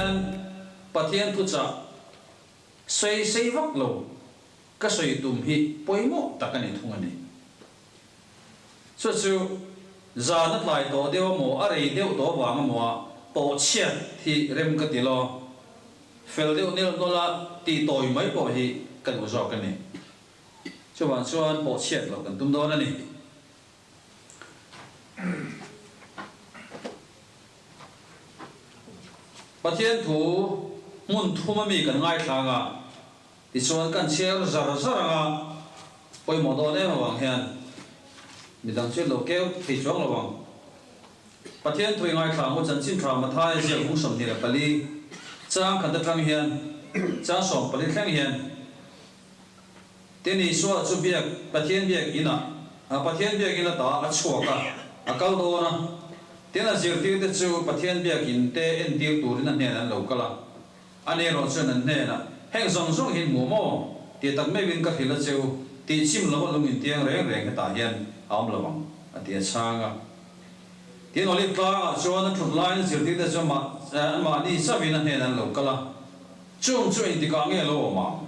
hian Pathian thuchah sawi sei vak lo ka sawi tum hi pawimawh tak a ni thung a ni. Chu chu zan a tlai tawh deuh amaw, a rei deuh tawh avang amaw a pawh chhiat hi rem ka ti lo. Fel deuh nel nawlh a tih tawi mai pawh hi ka duh zawk a ni. Chuvang chuan pawh chhiat loh kan tum dawn a ni. Pathian thu hmun thum a mi kan ngaithlang a, tichuan kan chhiar zar zar ang a, pawimawh dawn em avang hian midang chu lo keu thei chuang lo ang. Pathian thu i ngaithlang u chanchin tha Mathaia ziak bung 24 chang khat atang hian chang 14 thleng hian Tin, Isua chu biak, Pathian biak inah, a Pathian biak in ata a chhuak a, a kal dawn a. Tin, a zirtirte chu Pathian biak in te entir turin a hnen an lo kal a. Ani erawh chuan an hnenah, Heng zawng zawng hi hmu maw? Ti tak meuhin ka hrilh a che u, tih chim lova lung intiang reng reng hetah hian a awm lo ang, a ti a chhang a. Tin, Olive tlangah chuan a thut laiin zirtirte chu anmahni chauhin a hnen an lo kal a. Chung chu engtikah nge lo awm ang?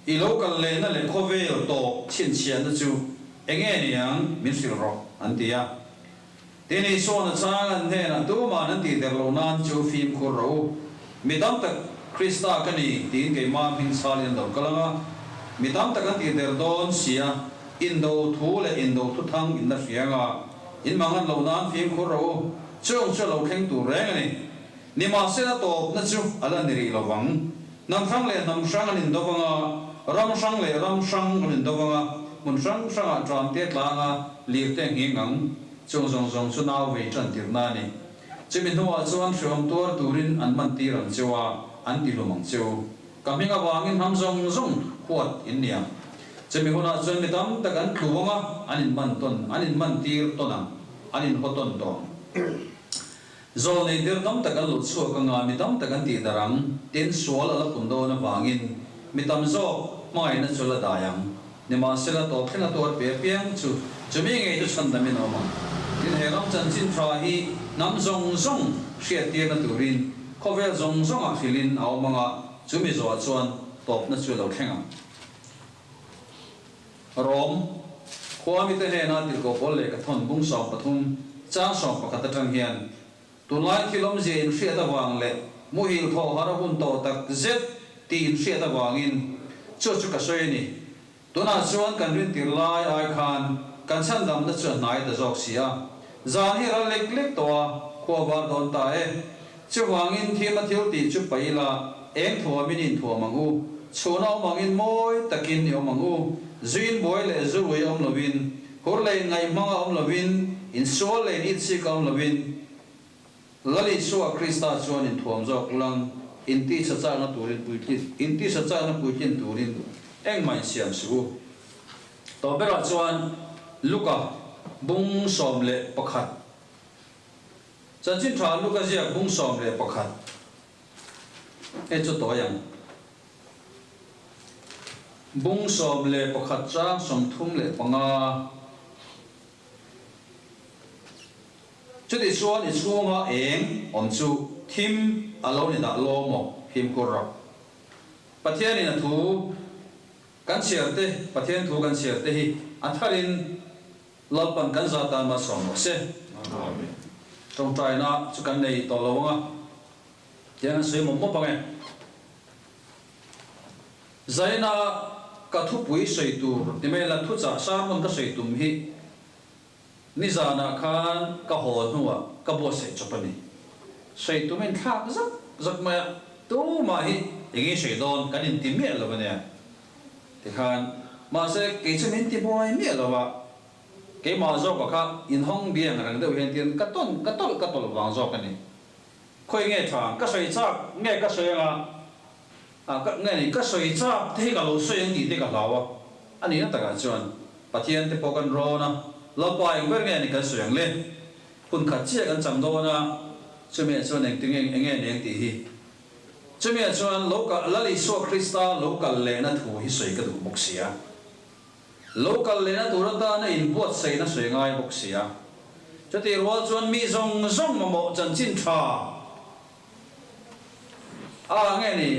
I lo kal lehna leh khawvel tawp chhinchhiahna chu enge niang min hrilh rawh, an ti a. Tin, Isua'n a chang an hnenah tuma'n an tihder loh nan chu fimkhur rawh u. Mi tam tak Krista ka ni tiin keimah hming chhalin an lo kal ang a, mi tam tak an tihder dawn sia, indo thu leh indo thuthang in la hria ang a, in mangan loh nan fimkhur rawh u, chung chu a lo thleng tur reng a ni. Nimahsela tawpna chu a la ni rih lo vang. Hnam hrang leh hnam hrang an indo vang a, ram hrang leh ram hrang an indo vang a, hmun hrang hrangah tramte tlang a, lirte nghing ang. Chung zawng zawng chu nau vei tan tirhna a ni. Chumi hnuah chuan hreawm tuar turin an man tir ang cheu a, an ti hlum ang cheu. Ka hming avangin hnam zawng zawng huat in ni ang. Chumi hunah chuan mi tam tak an tlu ang a, an inman tawn, an inman tir tawn ang, an inhaw tawn tawh ang. Zawlnei der tam tak an lo chhuak anga mi tam tak an tih darh ang, tin sual a la pun dawn avangin mi tam zawk hmangaihna chu la dai ang. Nimahsela tawp thleng a tuar pe apiang chu chumi ngei chu chhandamin a awm ang. Tin he ram chanchin tha hi hnam zawng zawng hriattirna turin khawvel zawng zawngah hrilhin a awm anga chumi zawhah chuan tawpna chu a lo thleng ang. Rom, khua mite hnena tirhkoh pawl leh ka thawn bung 13 chang 11 atang hian tunlai thil awmzia inhriat avang leh muhil thawh har a hun tawh tak zet tih inhriat avangin chu chu ka sawi a ni. Tunah chuan kan rintir lai ai khan kan chhandamna chu a hnai ta zawk si a. Zan hi ral lek lek tawh a, khua var dawn ta e. Chuvangin thim a thil tih chu paih ila, eng thuamin i inthuam ang u, chhun a awm angin mawi takin i awm ang u, zuin buai leh zurui a awm lovin, hur leh inngaihmang a awm lovin, insual leh initsik a awm lovin, Lal Isua Krista chuan inthuam zawk ulang, intisa chakna turin puitlin, intisa chakna puitlin turin engmah insiam suh u. Tawh berah chuan Luka bung 11. Chanchin tha Luka ziak bung 11 e chu tawi ang. Bung 11 chang 35. Chutih chuan i chhunga eng awm chu thim a lo ni dah law maw fimkhur rawh. Pathianin a thu kan chhiar te, Pathian thu kan chhiar te hi a tharin Lalpan kan za tan malsawm rawh se. Amen. Tawngtaina chu kan nei tawh lo ang a, tiang an sawi mawp mawp ang e. Zaina ka thupui sawi tur ti mai la thuchah sermon ka sawi tum hi nizanah khan ka haw hnuah ka buatsaih chawp a ni. Sawi tum in thlak zak zak mai a, tumah hi eng i sawi dawn kan inti miah lo a nia. Tikhan, mahse kei chu min ti buai miah lo a, keimah zawk a kha inhawng biang reng deuh hian tiin ka tawn ka tawlh ka tawlh vang zawk a ni. Khawi nge tha, ka sawi chak nge ka sawi anga, ah ka nge ni ka sawi chak te hi ka lo sawi ang tih te ka hlau a, a nihna takah chuan Pathian te pawh kan rawn a, Lalpa eng ber nge ni kan sawi ang le? Hun khat chiah kan cham dawn a, chumi ah chuan engtinge enge ni ang tih hi. Chumi ah chuan lo kal, Lal Isua Krista lo kal lehna thu hi sawi ka duh bawk si a. Lo kal lehna tur atana inbuatsaihna sawi ngai bawk si a. Chutih rual chuan mi zawng zawng mamawh chanchin tha A nge ni,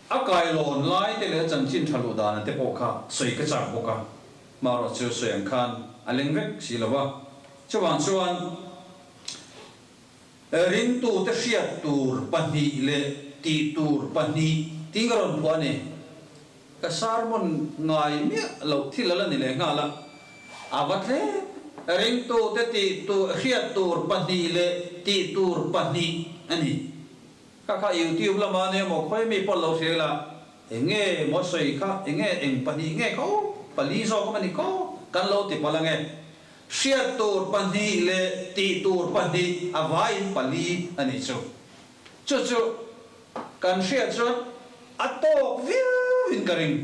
a kailawn lai te leh a chanchin tha luh dana te pawh kha sawi ka chak bawk a, marawh chu sawi ang khan a leng vek si lo va. Chuvang chuan ringtute hriat tur pahnih leh tih tur pahnih tiin ka rawn phuah a ni. Ka sermon ngai miah loh thil a la ni leh nghal a, a va tlem. Ringtute tih tur hriat tur pahnih leh tih tur pahnih a ni. Kha kha YouTube lama nia maw khawi mi pawh lo hria ila, eng nge maw sawi kha, eng nge eng pahnih nge kho, pali zawk awm a ni kho, kan lo ti palh ange. Hriat tur pahnih leh tih tur pahnih a vaiin pali a nih chu. Chu chu kan hriat chuan a tawk viauin ka ring.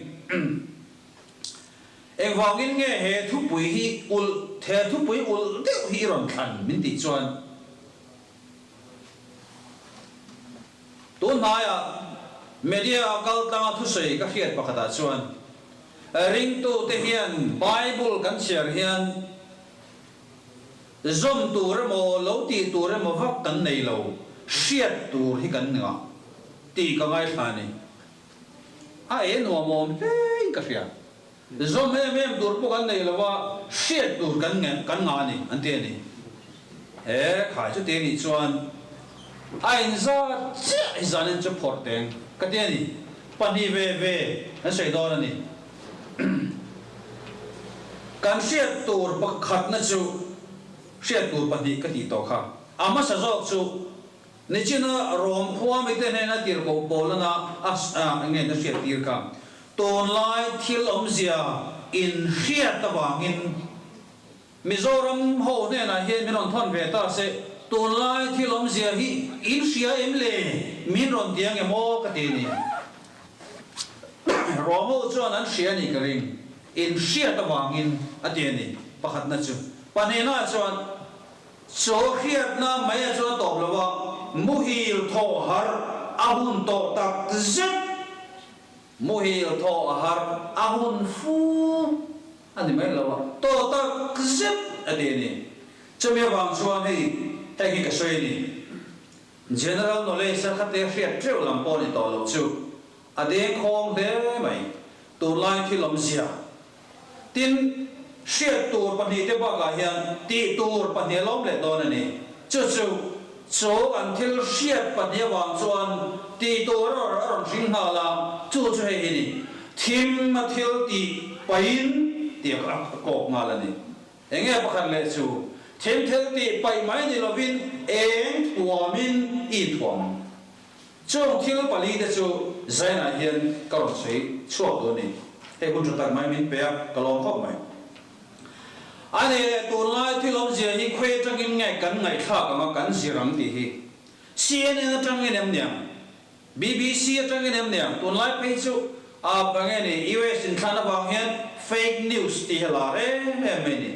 Engvangin nge he thupui hi ulh, he thupui ulh deuh hi i rawn thlan min tih chuan, Tun hnaiah media a kal tlanga thusawi ka hriat pakhatah chuan ringtute hian Bible kan chhiar hian zawm tur emaw lo tih tur emaw vak kan nei lo, hriat tur hi kan ngah tih ka ngaithla a ni. A e nuam awm hlein ka hria. Zawm em em tur pawh kan nei lo a, hriat tur kan kan ngah a ni, an ti a ni. He khai chuti a nih chuan a inzat chiah hi zanin chu phawrh teng ka ti a ni. Pahnih ve ve kan sawi dawn a ni. Kan hriat tur pakhatna chu hriat tur pahnih ka tih tawh kha. A hmasa zawk chu Nichina Rom khua mite hnena tirhkoh Paulana a nge na hriat tir kha, Tunlai thil awmzia in hriat avangin Mizoram ho hnenah hian min rawn thawn ve ta se, tunlai thil awmzia hi in hria em le? Min rawn ti ang em aw ka ti a ni. Rom ho chuan an hria a nih ka ring, in hriat avangin a ti a ni, pakhatna chu. Pahnihna chuan. Chaw hriatna mai a chuan tawp lo a, muhil thawh harh a hun tawh tak zet. Muhil thawh harh a hun fu a ni mai lo a, tawh tak zet a ti a ni. Chumi avang chuan hei heng hi ka sawi a ni. General knowledge a khate hriat teuh lam pawh ni tawh loh chu a dengkhawng hle mai. Tunlai thil awmzia Tin, hriat tur pahnihte bakah hian tih tur pahnih a lawm leh dawn a ni. Chu chu, chu an thil hriat pahnih avang chuan tih tur a rawn hring nghal a, chu chu hei hi ni, thim a thil tih pahin tih a kawk nghal a ni. Eng nge pakhat leh chu, thim thil tih paih mai ni lovin eng thuamin i inthuam ang. Chung thil pali te chu Zainah hian ka rawn sawi chhuak duh a ni. Hei hun tha tak mai min pe a, ka lawm khawp mai. A ni leh tunlai thil awmzia hi khawi atangin nge kan ngaihthlak ang a, kan zir ang tih hi. CNN atangin em niang? BBC atangin em niang? Tunlai phei chu a nge ni US inthlan avang hian fake news tih hi a lar em em mai ni.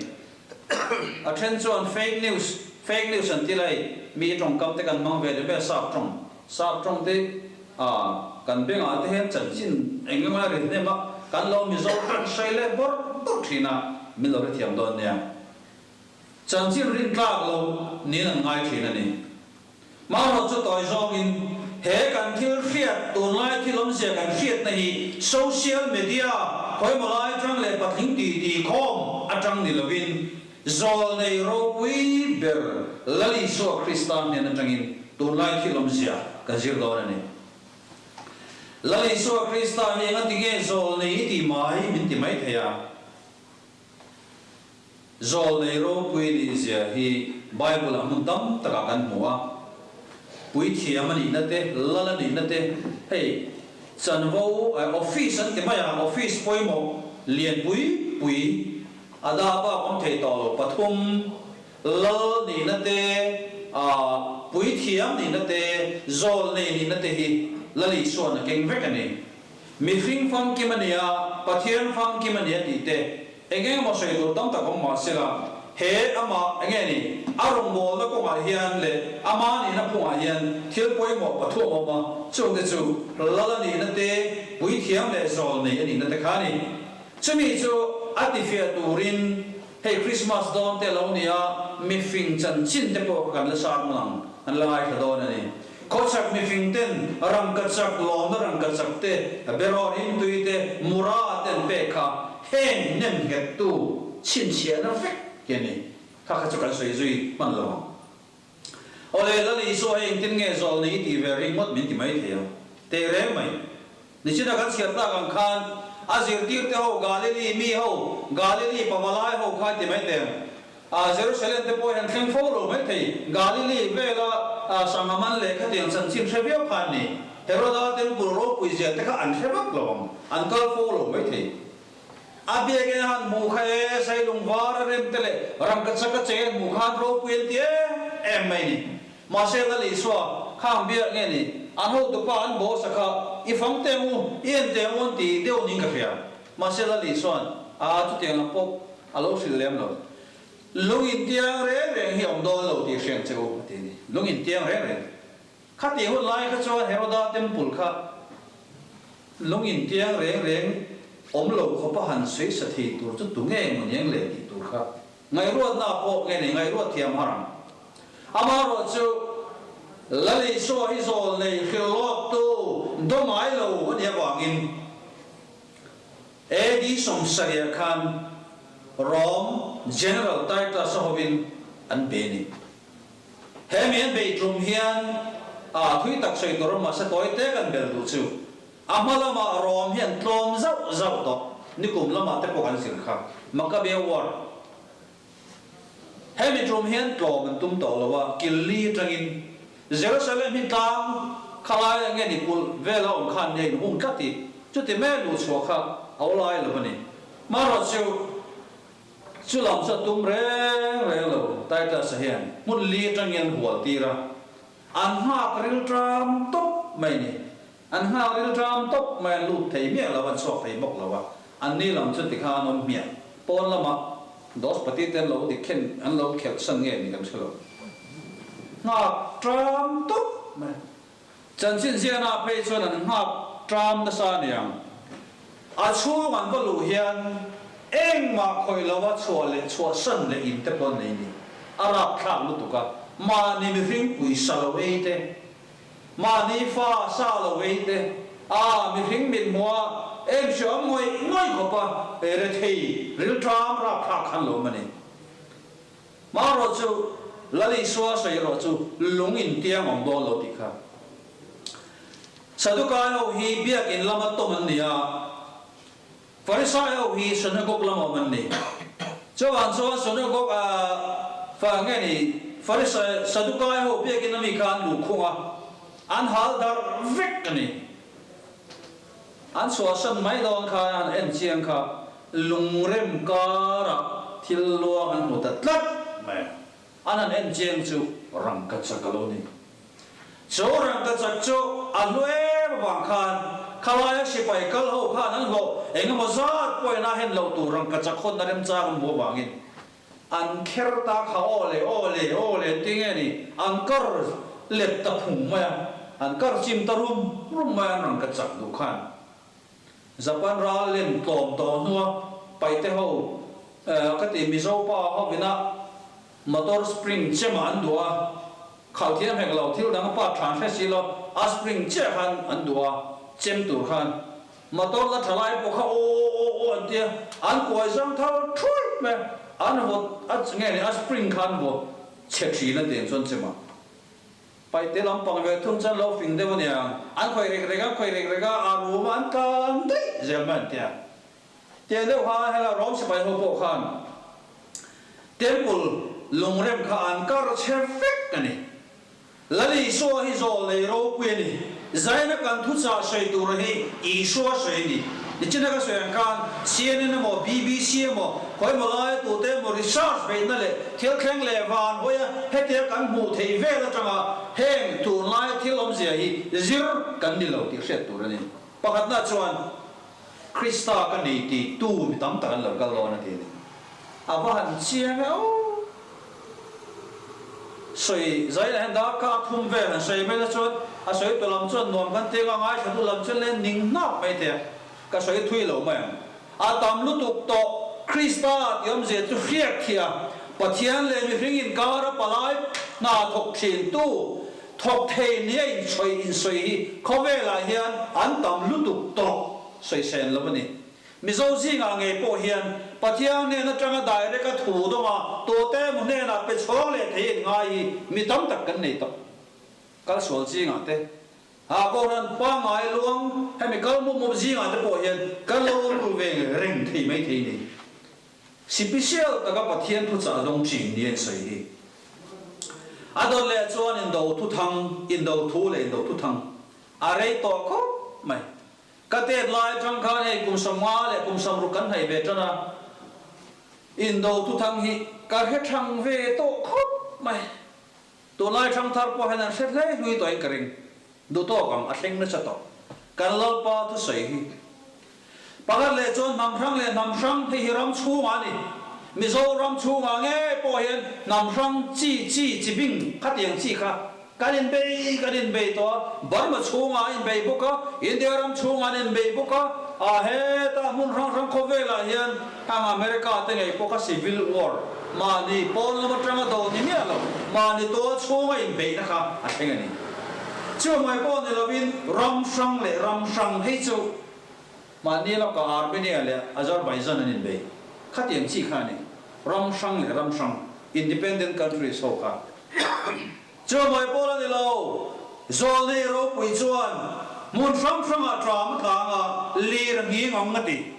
A then chuan fake news, fake news an ti lai, mi tawngkam te kan hmang ve leh vel sap tawng, sap tawng te ah kan bengah te hian chanchin eng emaw a rin hnem a, kan lo Mizo tawng sawi leh bawrh bawrh thin a, min lo hrethiam dawn nia. Chanchin rin tlak lo niin an ngai thin a ni. Marawh chu tawi zawngin he kan thil hriat, tunlai thil awmzia kan hriatna hi social media khawimaw lai atang leh patling titi khawm atang ni lovin zawlnei ropui ber Lal Isua Krista hnen atangin tunlai thil awmzia kan zir dawn a ni. Lal Isua Krista hi engati nge zawlnei i tih mai min ti mai thei a? Zawlnei ropui nih zia hi Bible-ah hmun tam takah kan hmu a. Puithiam a nihna te, lal a nihna te, hei chanvo, office an ti mai a, office pawimawh lian pui pui a dah bak awm thei tawh lo pathum, lal nihna te, puithiam nihna te, zawlnei nihna te hi Lal Isua'n a keng vek a ni. Mihring famkim a nia, Pathian famkim a nia tih te, eng eng emaw sawi tur tam tak awm mah sela, he amah eng nge ni, a rawngbawlna kawngah hian leh ama nihna phungah hian thil pawimawh pathuam a awm a, chungte chu Lal a nihna te, puithiam leh zawl nei a nihna te kha a ni. Chumi chu a tifiah turin hei Krismas dawn te lo nia, mifing chanchin te pawh kha kan la sar hmun ang, an la ngaithla dawn a ni. Khawchhak mifing ten rangkachak lawmna rangkachak te, berawn intui te, mura te an pek kha heng nem nghettu chhinchhiahna vek hi a ni. Kha kha chu kan sawi zui hman lo ang. Awle, Lal Isua hei engtin nge zawl nei tih ve ringawt min ti mai thei a, teh reng mai. Nichina kan chhiar tak ang khan a zirtirte ho Galili mi ho, Galili pavalai ho kha ti mai teh ang. A Jerusalem te pawh hian thleng fo lo mai thei. Galili vela sangha man leh khatiang chanchin hre viau khan ni. Heroda temple ropui zia te kha an hre vak lo ang, an kal fo lo mai thei. A biakinn a han hmuh kha e, Sailung var a rem te leh rangkachak a chei an hmuh khan ropui an ti em em mai ni. Mahse Lal Isua khang biak nge ni, an hotupa an boss a kha i fang teh ang u, i en teh ang u an ti deuh niin ka hria. Mahse Lal Isua'n a chutiang lam pawh a lo hrilh lem lo. Lung intiang reng reng hi a awm dawn lo tih hriang che u a ti a ni. Lung intiang reng reng. Khatih hun lai kha chuan Heroda temple kha lung intiang reng reng awm lo khawpa han sawi sa thei tur chu tu nge maw niang le tih tur kha ngaihruatna pawh nge nei ngaihruat thiam har ang. Amaherawh chu Lal Isua hi zawl nei hrilh lawktu do ngai lo a nih avangin AD 70 ah khan Rom General Titus a hovin an be a ni. He mi an beih tum hian a thui tak sawi tur mahse tawi te kan bel duh chu. A hma lamah Rom hi an tlawm zauh zauh tawh. Nikum lamah te pawh kan zir kha. Maccabea War. He mi tum hian tlawm an tum tawh lo a, kil li atangin Jerusalem hi tlang khalai a nge ni kulh vela awm khan nia inhung tlat i, chuti mai luh chhuah kha a awlai lo a ni. Marawh chu. Chu lam chu a tum reng reng lo, Titus-a hian hmun li atangin an hual tir a, an nghak ril ṭam tawp mai ni. An nghak ril ṭam tawp mai, an lut thei miah lo, an chhuak thei bawk lo a, an ni lam chu tikhan an awm hmiah. Pawn lama Dos pati te an lo dik khen, an lo khelh san nge ni kan hre lo. Nghak ṭam tawp mai. Chanchin ziahna phei chuan an nghak ṭam nasa aniang. A chhung an va luh hian engmah khawih lova chhuah leh chhuahsan leh in te pawh an nei ni. A rapthlak lutuk a, mahni mihring pui sa lo ei te, mahni fa sa lo ei te, a mihring mit hmuh a eng hriam ngawih ngawih khawp a rethei rilṭam rapthlak khan lo awm a ni. Hmanraw chu Lal Isua sawi erawh chu lung intiang awm dawn lo tih kha. Sadukai ho hi biakin lama tawm an ni a, Farisai ho hi synagogue lama awm an ni. Chuvang chuan synagogue a fa nge ni Farisai Sadukai ho biakin ami kha an luh khung a, an hal darh vek a ni. An chhuahsan mai dawn khan an en chiang kha lungrem karah thil luang an hmu ta tlat mai a. An han en chiang chu rangkachak a lo ni. Chu rangkachak chu a hlu em avang khan khalaia sipai kal ho khan an hlawh eng emaw zat pawhin a hen loh tur rangkachak hawnna remchang an hmuh avangin an kher ta kha aw le aw le aw le an ti nge ni, an kar let ta phung mai a, an kar chim ta rum rum mai a, an rawn ka chak duh khan Japan ral len tlawm tawh hnua paihte ho ka ti Mizo pa hovina motor spring chemah an duh a, khalh thiam hek lo thil dang pa than hre si lo a spring chiah khan an duh a chem tur khan Motor la tha lai pawh kha aw aw aw an tia, an kuai zang thar thuai mai a, an vawt a nge ni a spring kha an vawt chhe thin a tiang chuan chema paihte lampang ve thung chuan lo fing deuh aniang, an khawih rek rek a, khawih rek rek a, a rum a an tlan daih zel mai an tia. Tiang deuh kha hela Rom sipai ho pawh khan temple lungrem kha an kar chhe vek a ni. Lal Isua hi zawl nei ropui a ni. Zaina kan thuchah sawi tur hi Isua sawi a ni. Nichina ka sawi ang khan CNN emaw BBC emaw khawimaw laia tute emaw research beihna leh thil thleng leh van hawia hetia kan hmuh theih vel atanga heng tunlaia thil awmzia hi zir kan ni lo tih hriat tur a ni. Pakhatna chuan Krista ka ni tih tu mi tam tak an lo kal dawn a ti a ni. A va han chiang e aw. Sawi zai lah hian darkar thum vel han sawi mai la chuan a sawi tu lam chuan nuam kan teng a, ngaithla tu lam chuan le ning hnap mai thei a, ka sawi thui lo mai ang. A tam lutuk tawh Krista tih awmzia chu hriat khi a, Pathian leh mihring inkara palai hna thawk thin tu. Thawk thei nia inchhawi insawi hi khawvelah hian an tam lutuk tawh sawisên lo a ni. Mizo zingah ngei pawh hian Pathian hnen atanga direct a thu dawnga tute emaw hnenah pe chhawng leh thei in ngai hi mi tam tak kan nei tawh. Kal sual zingah te, ah Kohhran pangngai luang hemi kal mup mup zingah te pawh hian kan lo awm ru ve reng thei mai thei ni. Sipisial taka Pathian thuchah dawng thin ni a insawi hi. A dawt leh chuan indo thuthang, indo thu leh indo thuthang a rei tawh khawp mai. Ka tet lai atang khan hei kum 50 leh kum 60 kan hnaih ve tan a, indo thuthang hi ka hre thang ve tawh khawp mai. Tunlai thangthar pawh hian an hre hle hlui tawhin ka ring. Duh tawk ang, a thleng nasa tawh. Kan Lalpa thusawi hi. Pakhat leh chuan hnam hrang leh hnam hrang hei hi ram chhungah a ni. Mizoram chhungah ngei pawh hian hnam hrang chi chi chi bing khatiang chi kha kan inbei kan inbei tawh a, Burma chhungah an inbei bawk a, India ram chhungah an inbei bawk a, a hetah hmun hrang hrang khawvelah hian hang America te ngei pawh kha civil war mahni pawn lam atanga do ni miah lo, mahni tual chhunga inbeihna kha a thleng a ni. Chumai pawh ni lovin ram hrang leh ram hrang hei chu mahni lawka Armenia leh Azerbaijan an inbei khatiang chi kha a ni. Ram hrang leh ram hrang, independent countries ho kha. Chumai pawh la ni lo, Zawlnei ropui chuan hmun hrang hrangah tram a tlang a, lir a nghing ang a ti.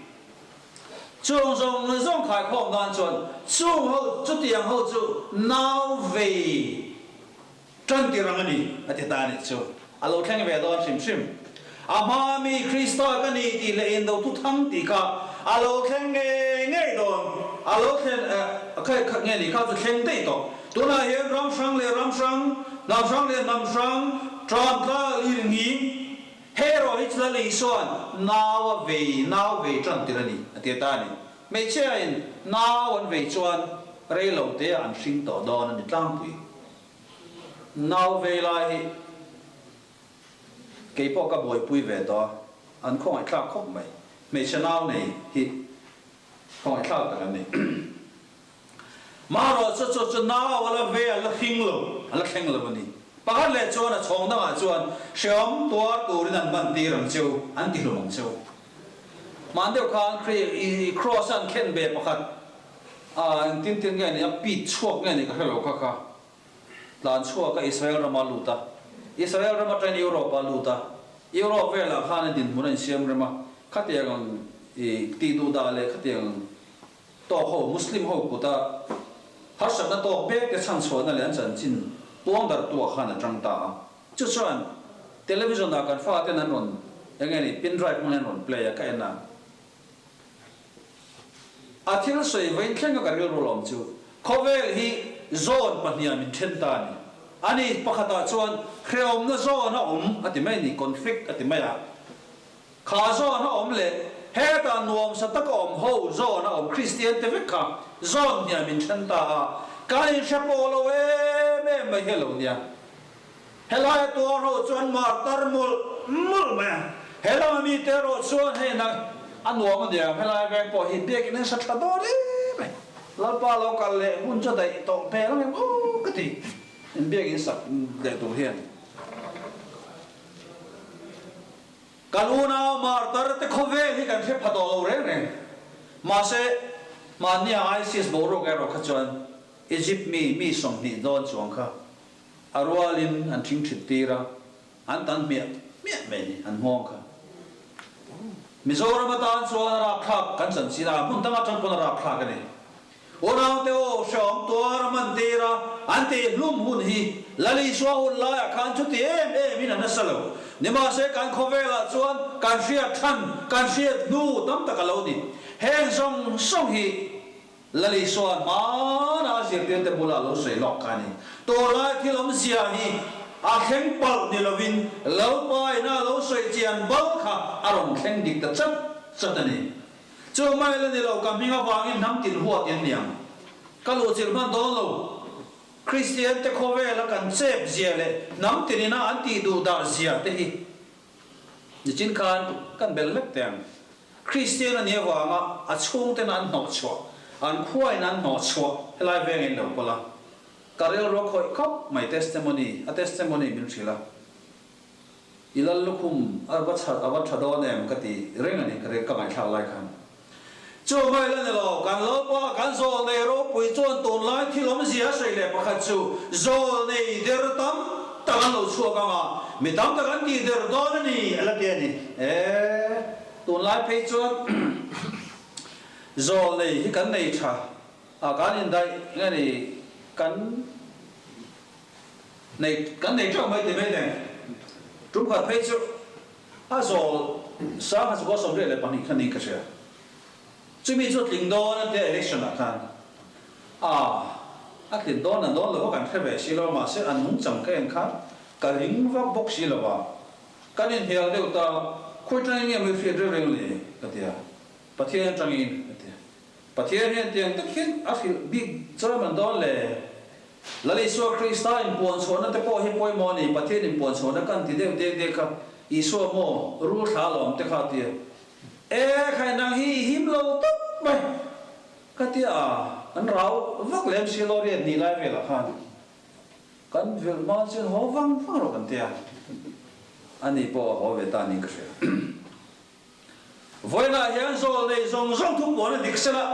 Chung zawng zawng khaikhawm nan chuan chung ho chutiang ho chu nau vei Tan tir ang a ni, a ti ta a nih chu. A lo thleng ve dawn hrim hrim. A hma mi Krista ka ni tih leh indo thu thang tih kha a lo thleng ngei ngei dawn. A lo thlen kha kha nge ni kha chu thleng daih tawh. Tunah hian ram hrang leh ram hrang, hnam hrang leh hnam hrang, tram tla lir nghing he erawh hi chu Lal Isua'n nau a vei, nau vei tan tir a ni, a ti ta a ni. Hmeichhia in nau an vei chuan rei lo te ah an hring tawh dawn a ni tlangpui. Nau vei lai hi kei pawh ka buaipui ve tawh a, an khawngaihthlak khawp mai. Hmeichhe nau nei hi khawngaihthlak tak an ni. Marawh chu chu chu nau a la ve a la hring lo, a la thleng lo a ni. Pakhat leh chuan a chhawng dangah chuan hreawm tuar turin an man tir ang cheu, an ti hlum ang cheu. Hman deuh khan Kross an khen ve pakhat A, engtin tin nge ni a pit chhuak nge ni ka hre lo kha kha. Tlan chhuak a Israel rama lut a, Israel ram atangin Europe a lut a, Europe velah khan a dinhmun a insiam rem a, khatiang ang i tih duh dah leh khatiang ang tawk ho Muslim ho kuta harsatna tawk mek te chhan chhuahna leh an chanchin puang darh tu ah khan a tang ta a. Chu chuan television ah kan faten an rawn eng nge ni pin drive hmangin an rawn play a ka en a. A thil sawi vain thleng a ka rilru lawm chu khawvel hi zawn pahniha min then ta a ni. Ani pakhatah chuan hrehawmna zawn a awm a ti mai a ni, conflict a ti mai a. Kha zawn a awm leh hetah nuamsa taka awm ho zawn a awm Kristian te vek kha zawn hniah min then ta a, kan inhre pawh lo em em mai hi a lo nia. Helaia tuar ho chuan martar mawlh mawlh mai a, he lama mite erawh chuan hei na a nuam a nia, helai veng pawh hi biakin an sa tha dawn em mai, Lalpa lo kal leh hun chu daih tawh hmel ang em aw ka ti, in biakin sak leh tur hian. Kan unau martar te khawvel hi kan hre pha tawh lo reng reng, mahse hmannia ISIS boruak erawh kha chuan Egypt mi mi 20 dawn chuang kha A rualin an thingthit tir a, an tan hmiah hmiah mai ni, an nghawng kha. Mizoram atan chuan a rapthlak kan chanchin a, hmun dang atang pawn a rapthlak a ni. Unaute aw hrehawm tuar a man tir a, an tih hlum hun hi Lal Isua hun laiah khan chuti em em in a nasa lo. Nimahse kan khawvelah chuan kan hriat than, kan hriat hnu tam tak a lo ni. Heng zawng zawng hi Lal Isua hmana a zirtirte bula lo sawi lawk kha a ni. Tawlai thil awmzia hi a thleng palh ni lovin Lalpa ina lo sawi chian bal kha a rawn thleng dik ta chat chat a ni. Chu mai la ni lo, ka hming avangin hnam tin huat in niang. Ka luhchilh hman dawn lo. Kristian te khawvela kan chep zia leh hnam tin ina an tih duh dah zia te hi nichin khan kan bel hlek teh ang. Kristian a nih avanga a chhungten an hnawhchhuah, an khuain an hnawhchhuah helai vengin lo kawl a. Ka rilru a khawih khawp mai testimony a testimony min hrilh a. I lal lukhum a va chhat a va tha dawn em ka ti reng a ni ka ka ngaihthlak lai khan. Chu mai la ni lo, kan Lalpa kan zawl nei ropui chuan tunlai thil awmzia a sawi leh pakhat chu zawl nei der tam tak an lo chhuak ang a, mi tam tak an tih der dawn a ni a la ti a ni. E, tunlai phei chuan zawl nei hi kan nei tha a, kan indaih nge ni kan. Nei kan nei teuh mai ti mai neng. Tum khat phei chu a zawl sang kha chu kaw 72 kha niin ka hria. Chumi chu a tling dawn a tia election ah khan a a tlin dawn a dawn lo va kan hre ve si lo a mahse a nungchang ka en khan ka ring vak bawk si lo va. Kan inhnial deuh ta khawi tangin nge maw i hriat reng reng le ka tia. Pathian atangin ka tia. Pathian hian tiang tak hian a hrilh bik chuan an dawn le. Lal Isua Krista inpuan chhuahna te pawh hi pawimawh a ni, Pathian inpuan chhuahna kan ti deuh dek dek kha, Isua maw rul thla lawm te kha a ti a. E khai nang hi i him lo tawp mai ka ti a, an rau vak lem si lo riat nih lai velah khan kan vilh hma chuan haw vang vang rawh kan ti a, ani pawh a haw ve ta niin ka hria. Vawiinah hian zawl nei zawng zawng thu puan a dik sela,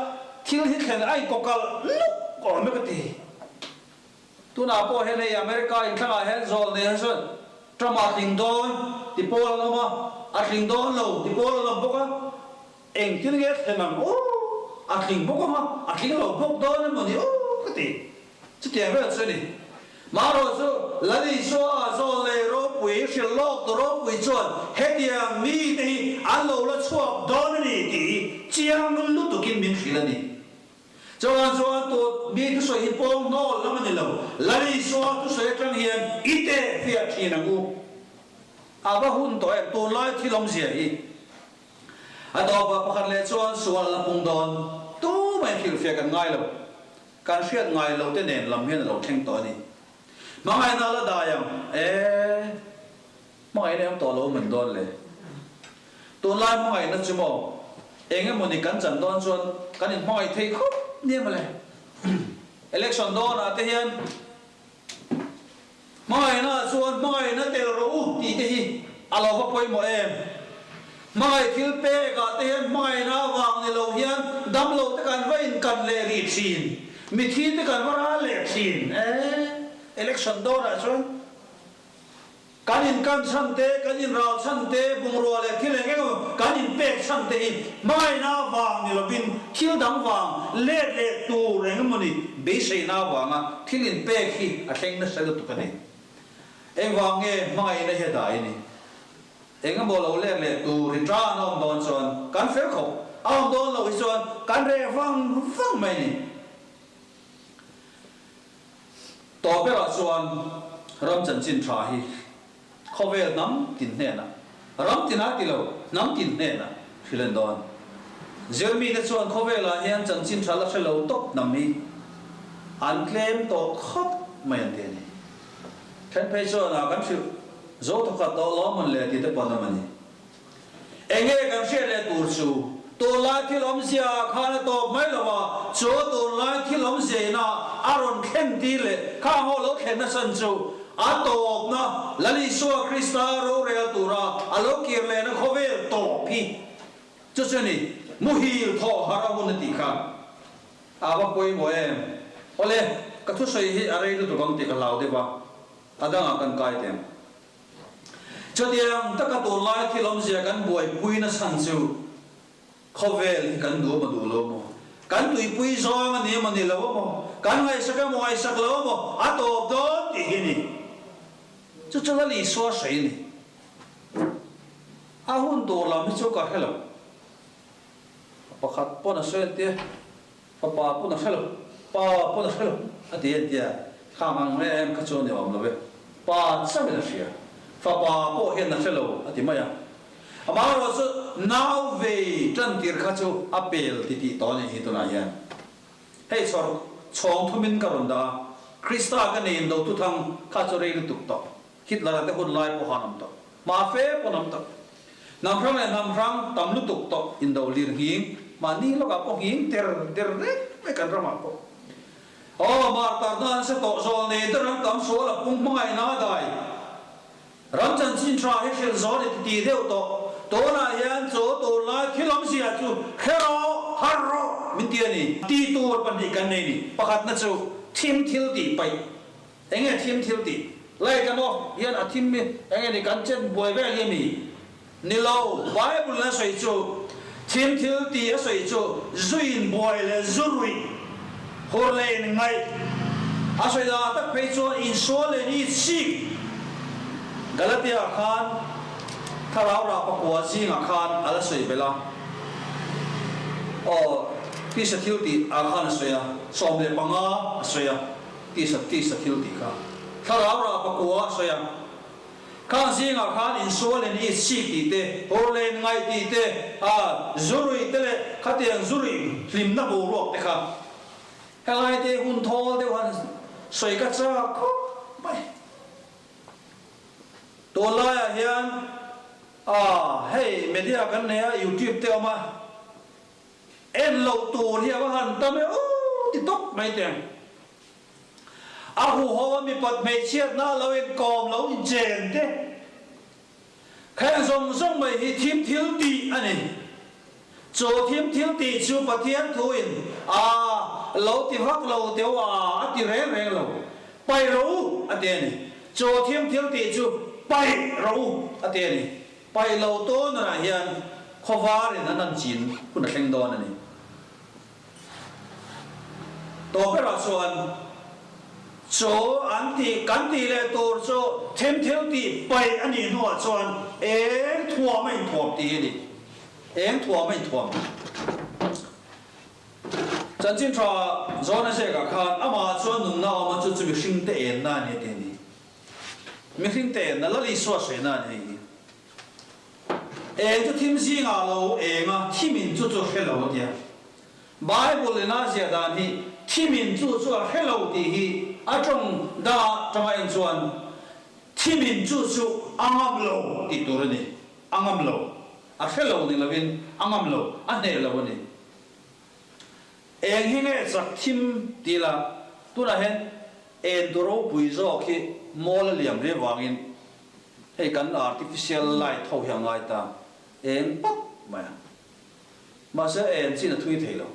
thil hi thlen a inkawkalh nuk awm e ka ti. Tunah pawh hian hei America inthlangah hian zawl nei ho chuan Trump a tling dawn ti pawl an awm a, a tling dawn lo ti pawl an awm bawk a, engtin nge thlen ang aw, a tling bawk ang a, a tling lo bawk dawn emaw ni aw ka ti. Chutiang vel chu a ni. Marawh chu Lal Isua zawl leh ropui hrilh lawk tu ropui chuan hetiang mite hi an lo la chhuak dawn a ni tih hi chiang lutukin min hrilh a ni. Chuan chuan tut mi thusawi hi pawng hnawl lam a ni lo. Lal Isua thusawi atang hian i teh fiah thin ang u. A va hun tawh em tunlai thil awmzia hi. A tawpah pakhat leh chuan sual a la pung dawn. Tumah in hrilhfiah kan ngai lo. Kan hriat ngai lo te nen lam hian a lo thleng tawh a ni. Hmangaihna la dai ang e. Hmangaihna eng tawh lo man dawn le. Tunlai hmangaihna chu maw eng emaw ni kan chan dawn chuan kan in hmangaih thei khawp nia mawle. Election dawn ah te hian Hmangaihna ah chuan hmangaihna tel rawh u tih te hi a lo va pawimawh em? Hmangaih thil pek ah te hian hmangaihna avang ni lo hian damlo te kan va inkan leh rih thin, mithi te kan va ral leh thin e. Election dawn ah chuan. Kan inkan chhan te, kan inrau chhan te, bungrua leh thil eng eng emaw kan inpek chhan te hi hmangaihna vang ni lovin thil dang vang let leh tur eng emaw ni beiseina vanga thil inpek hi a thleng nasa lutuk a ni. Engvang nge hmangaihna hi a dai ni? Eng emaw lo let leh tur hi tan a awm dawn chuan kan fel khawp, a awm dawn loh hi chuan kan reh vang vang mai a ni. Tawp berah chuan ram chanchin tha hi khawvel hnam tin hnenah, ram tinah ti lo, hnam tin hnenah hrilh en dawn. Zirmite chuan khawvelah hian chanchin tha la hre lo tawp hnam hi an tlem tawh khawp mai an ti a ni. Then phei chuan a kan hrilh zo thawkhat tawh lawm an le tih te pawh an awm a ni. Enge kan hriat leh tur chu tunlai thil awmzia ah khan a tawp mai lo a, chu tunlai thil awmzia ina a rawn thlen tir leh khang ho lo thlen nasan chu a tawpna Lal Isua Krista rorel tura a lo kir lehna khawvel tawp hi chu chu ni muhil thawh har a hun a tih kha a va pawimawh em. Awle, ka thusawi hi a rei lutuk ang tih ka hlau deuh a, a dangah kan kai teh ang. Chutiang taka tunlai thil awmzia kan buaipuina chhan chu khawvel hi kan duh emaw duh lo maw? Kan tuipui zawng a ni emaw ni lo emaw? Kan ngaihsak emaw ngaihsak lo emaw? A tawp dawn tih hi ni. Chu chu Lal Isua sawi a ni. A hun tur lam hi chu ka hre lo. Pakhat pawn a sawi an tia. Fapa pawn a hre lo, pa pawn a hre lo a ti en tia, khang ang reng em kha chuan i awm lo e, pa chauhin a hria, fapa pawh hian a hre lo a ti mai a. Amaherawh chu nau vei tan tir kha chu a pel ti tih tawh a nih hi tunah hian. Hei chhawr chhawng thumin ka rawn dah a, Krista ka nei in do thuthang kha chu rei lutuk tawh, Hitler-a te hun lai pawh khan awm tawh, hma fe pawn awm tawh. Hnam hrang leh hnam hrang tam lutuk tawh indo lir nghing, mahni lawkah pawh nghing der der reng mai kan ramah pawh. Aw, martar na an sa tawh zawlnei te ram tam sual a pung hmangaihna a dai. Ram chanchin tha hi hrilh zawn i titi deuh tawh. Tunah hian chaw tur lai thil awmzia chu hre rawh, harh rawh min ti a ni. Ti tur pahnih kan nei ni. Pakhatna chu thim thil tih paih. Enge thim thil tih? Light an off hian a thim hi enge ni kan chen buai vel hi a mi? Ni lo, Bible in a sawi chu thim thil tih a sawi chu zuin buai leh zu ruih hur leh in ngaih a sawi dan tak phei chuan insual leh ni chik Galatia khan thlarau rah pakua zingah khan a la sawi belh a, aw tisa thil tih ah khan a sawi a, 15 a sawi a. Tisa tisa thil tih kha thlarau rah pakua a sawi a. Khang zingah khan insual in i chik tih te, hawrlen ngaih tih te, a zu ruih te leh khatiang zu ruih hlimna boruak te kha helai te hun thawl deuh han sawi ka chak khawp mai. Tunlaiah hian a hei media kan nei a, youtube te awm a, En loh tur hi a va han tam e aw ti tawp mai teh ang. A huho a mipat hmeichhiatna a lo inkawm lo inchen te kheng zawng zawng mai hi thim thil tih a ni. Chu thim thil tih chu Pathian thuin a lo ti vak lo teu a a ti reng reng lo. Paih rawh u a ti a ni. Chu thim thil tih chu paih rawh u a ti a ni. Paih lo tawnah hian khawvarin an an chin hun a thleng dawn a ni. Tawp berah chuan chaw an tih kan tih leh tur chu thim thil tih paih a nih hnuah chuan eng thuam a inthuam tih hi a ni. Eng thuam a inthuam. Chanchin tha zawn a ziakah khan amah chuan nunna a awm a, chu chu mihringte enna a ni a ti a ni. Mihring te na Lal Isua hreina a ni hei hi. Eng chu thim zingah lo eng a, thimin chu chu hre lo a tia. Bible in a ziah dan hi thimin chu chu a hre lo tih hi a tawng dangah tanga en chuan thimin chu chu a ngam lo tih tur a ni. A ngam lo. A hre lo ni lovin a ngam lo, a hneh lo a ni. Eng hi nge chak thim ti la, tunah hian en tu ropui zawk hi mawl a liam hle vangin hei kan artificial light ho hi a ngai ta eng pap mai a. Mahse en chin a thui thei lo.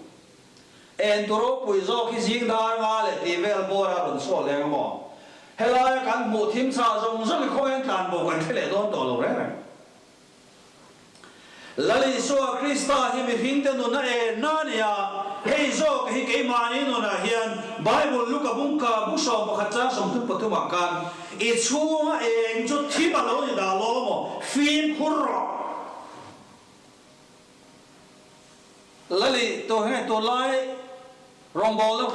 En tu ropui zawk hi zing dar nga leh tih vel bawr a rawn chhuak leng amaw? Helaia kan hmuh thim chah zawng zawng hi khawian tlanbo kan hre leh dawn tawh lo reng reng. Lal Isua Krista hi mihringte nun a en a ni a, hei zawk hi keimahni nunah hian Bible Luka bungka bung 11 chang 33 ah khan i chhunga eng chu thim a lo ni dah lo maw fimkhur rawh. Lal i tu hei tunlai rawngbawlna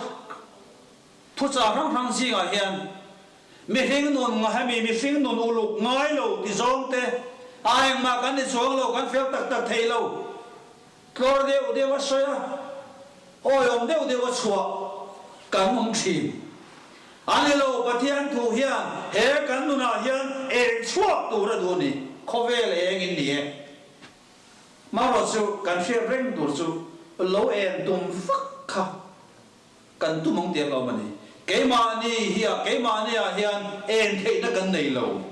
Thuchah hrang hrang zingah hian mihring nun hemi mihring nun uluk ngai lo ti zawng te a engmah kan ni chuang lo, kan fel tak tak thei lo. Tlawr deuh deuh a sawi a, awiawm deuh deuh a chhuah kan awm thin. A ni lo, Pathian thu hian he kan nunah hian eng chhuak tur a duh ni, khawvel eng in ni e. Marawh chu kan hriat reng tur chu lo en tum vak kha. Kan tum ang tiang lo a ni. Keimahni hi a, keimahni ah hian en theihna kan nei lo.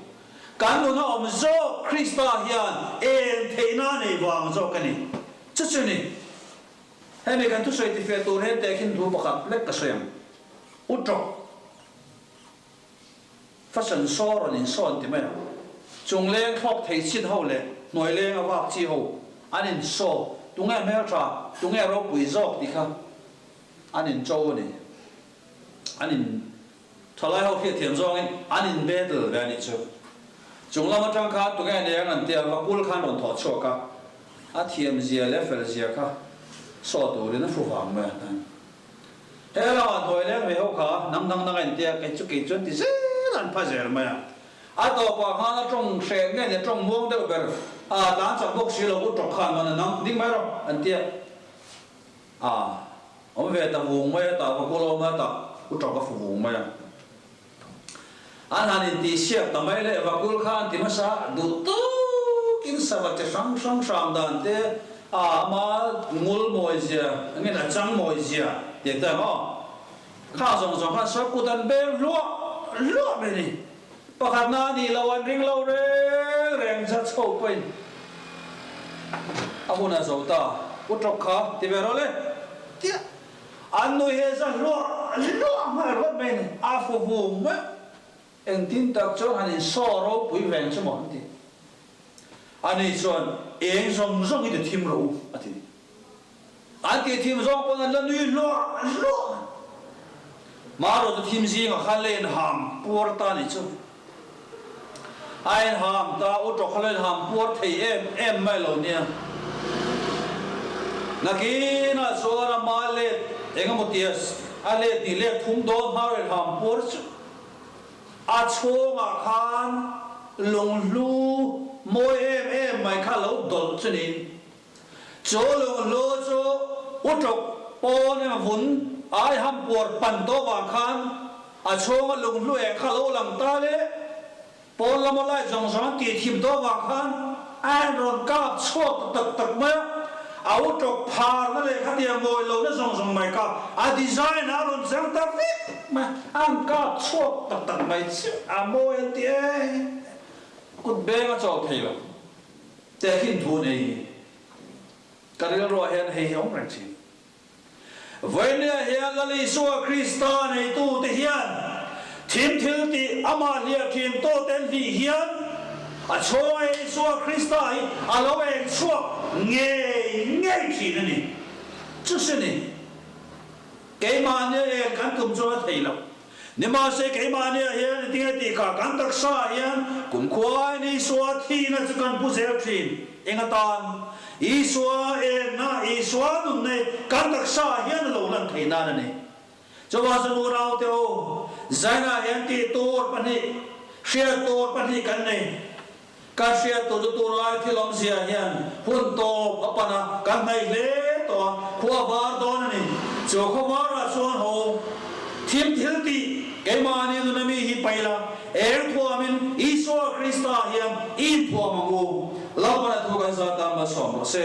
Kan nuna awm zawk Krista hian en theihna a nei vang zawk a ni. Chu chu ni. Hemi kan thusawi tifeh tur hian tehkhin thu pakhat lek ka sawi ang. U tawk. Fashion show rawn insawn ti mai ang. Chungleng thlawk thei chin ho leh hnuaileng a vak chi ho an in show tunge hmeltha, tunge ropui zawk tih kha an in cho a ni. An in thalai ho hriatthiam zawngin an in battle ve a nih chu. Chung lam atang khan tunge nia an tia vakul khan rawn thawh chhuak a, a thiam zia leh fel zia kha saw turin a hru vang mai a tan. He lamah hnuai leng ve ho kha nang dang dang a intia kei chu kei chuan ti zel an pha zel mai a. A tawpah khan a tawng hreh nge ni a tawng muang deuh ber a tlan chak bawk si lo u tawk khan man a nang ding mai rawh an tia a awm ve ta vung mai a tah va kul awm a tah u tawk a fu vung mai a. An han intihsiak ta mai leh vakul kha an ti hmasa duh tawkin sava che hrang hrang hram dan te a ama ngul mawi zia engin a chang mawi zia tih te ang aw. Kha zawng zawng khan sawi kut an beng hluah hluah mai a ni. Pakhatna a nih loh an ring lo reng reng judge ho pawhin a hun a zo ta. U tawk kha ti ve rawh le tia an nui he za hluah hluah nghal rawt mai a ni. A fu vung mai. Engtin tak chuan han insaw ropui veng chu maw an ti. Ani chuan eng zawng zawng hi ti thim rawh u a ti. An tih thim zawng pawn an la nui hluah hluah. Marawh chu thim zingah khan la inham puar ta ni chu. A inham ta, u tawk kha la inham puar thei em em mai lo nia. Nakinah chuan a ma let engemaw tia a let ni let thum dawn hma rawn inham puar chu. A chhungah khan lunghlu mawi em em mai kha lo dawlh chu niin chu lunghlu chu utawk pawn emaw vun ai ham puar pan tawh vang khan a chhunga lunghlu eng kha lo lang ta le pawn lama light zawng zawng an tih thim tawh vang khan a rawn kap chhuak ta tak tak mai a. A utawk pharna leh khatiang mawi lohna zawng zawng mai kha a design a rawn chang ta vek mai a, an kap chhuak tak tak mai chiah a mawi an ti e. Kut beng a chawl thei lo. Tehkhin thu nei hi ka rilruah hian hei hi a awm reng thin. Vawinia hian Lal Isua Krista neitute hian thim thil tih amah hliah thin tawh ten hlih hian a chhawng a Isua Krista hi a lo eng chhuak ngei ngei thin a ni. Chusi ni, keimahnia eng kan tum chuan a thei lo. Nimahse keimahnia hian engtinge tih kha kan taksa ah hian kumkhua aiin Isua thihna chu kan pu zel thin. Eng atan? Isua enna, Isua nun nei kan taksa ah hian a lo lan theih nan a ni. Chuvang chuan unaute u, zainah hian tih tur pahnih, hriat tur pahnih kan nei. Kan hriat tur chu tunlai thil awmzia hian hun tawp a pan a, kan hnaih hle tawh a, khua var dawn a ni. Chu khaw varah chuan ho thim thil tih keimahni nuna mi hi paih la, eng thuamin Isua Krista hian i inthuam ang u. Lalpana thu kan zat tan malsawm rawh se.